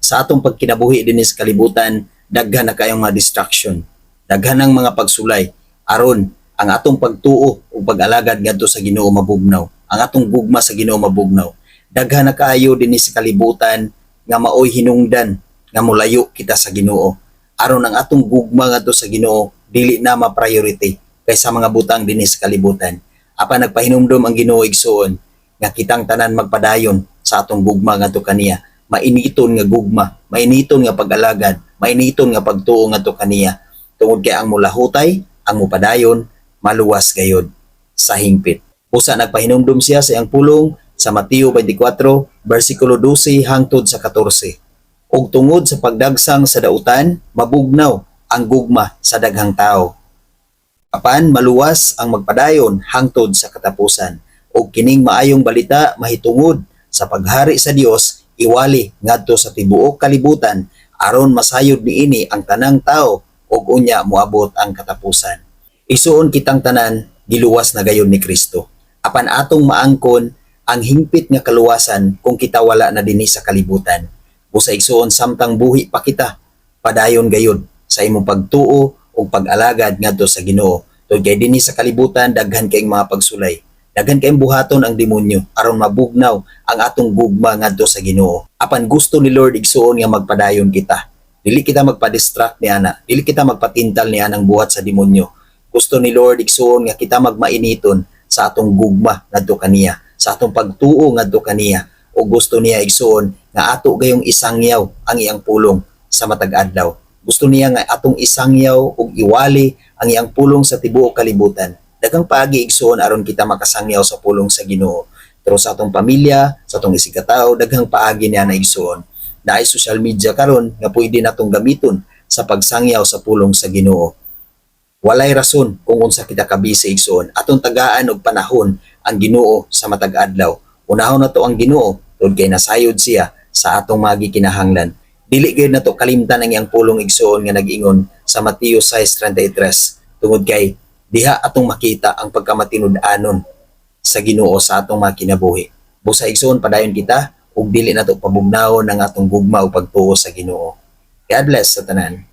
Sa atong pagkinabuhi dinhi sa kalibutan, daghan na kayong mga distraction. Daghan ang mga pagsulay aron ang atong pagtuo ug pag-alagad ngadto sa Ginoo mabugnaw. Ang atong gugma sa Ginoo mabugnaw. Daghan na kaayo dinhi sa kalibutan nga maoy hinungdan nga molayo kita sa Ginoo. Aron ang atong gugma ngadto sa Ginoo dili na ma-priority kaysa mga butang dinhi sa kalibutan. Apan nagpahinumdom ang Ginoo, igsuon, nga kitang tanan magpadayon sa atong gugma ngadto kaniya. Mainiton nga gugma, mainiton nga pag-alagad, mainiton nga pagtuo ngadto kaniya. Tungod kay ang mulahutay, ang mupadayon, maluwas gayod sa hingpit. Busa nagpahinumdom siya sa iyang pulong sa Mateo 24, versikulo 12 hangtod sa 14. Ug tungod sa pagdagsang sa dautan, mabugnaw ang gugma sa daghang tao. Apan maluwas ang magpadayon hangtod sa katapusan. Ug kining maayong balita mahitungod sa paghari sa Dios iwali ngadto sa tibuok kalibutan aron masayod niini ang tanang tao ug unya moabot ang katapusan. Igsuon, kitang tanan giluwas na gayon ni Kristo. Apan atong maangkon ang hingpit nga kaluwasan kung kita wala na dinhi sa kalibutan. Busa, igsuon, samtang buhi pa kita, padayon gayud sa imong pagtuo ug pag-alagad ngadto sa Ginoo. Tungod kay dinhi sa kalibutan daghan kayong mga pagsulay. Daghan kayong buhaton ang demonyo aron mabugnaw ang atong gugma ngadto sa Ginoo. Apan gusto ni Lord, igsuon, nga magpadayon kita. Dili kita magpa-distract ni ana, dili kita magpatintal ni anang buhat sa demonyo. Gusto ni Lord, igsuon, nga kita magmainiton sa atong gugma ngadto kaniya, sa atong pagtuo ngadto kaniya. O gusto niya, igsuon, nga ato gayong isangyaw ang iyang pulong sa matag adlaw. Gusto niya nga atong isangyaw ug iwali ang iyang pulong sa tibuok kalibutan. Daghang paagi, igsuon, aron kita makasangyaw sa pulong sa Ginoo. Pero sa atong pamilya, sa atong isigkatawo, daghang paagi niya na, igsuon. Naay social media karon nga pwede natong gamiton sa pagsangyaw sa pulong sa Ginoo. Walay rason kung unsa kita kabisi, igsuon. Atong tagaan og panahon ang Ginoo sa matag adlaw. Unahon nato ang Ginoo tungod kay nasayod siya sa atong mga gikinahanglan. Dili gyud nato kalimtan ang iyang pulong, igsuon, nga nag-ingon sa Mateo 6:33 tungod kay diha atong makita ang pagkamatinud-anon sa Ginoo sa atong mga kinabuhi. Busa, igsuon, padayon kita ug dili nato pabugnawon ang atong gugma ug pagtuo sa Ginoo. God bless sa tanan.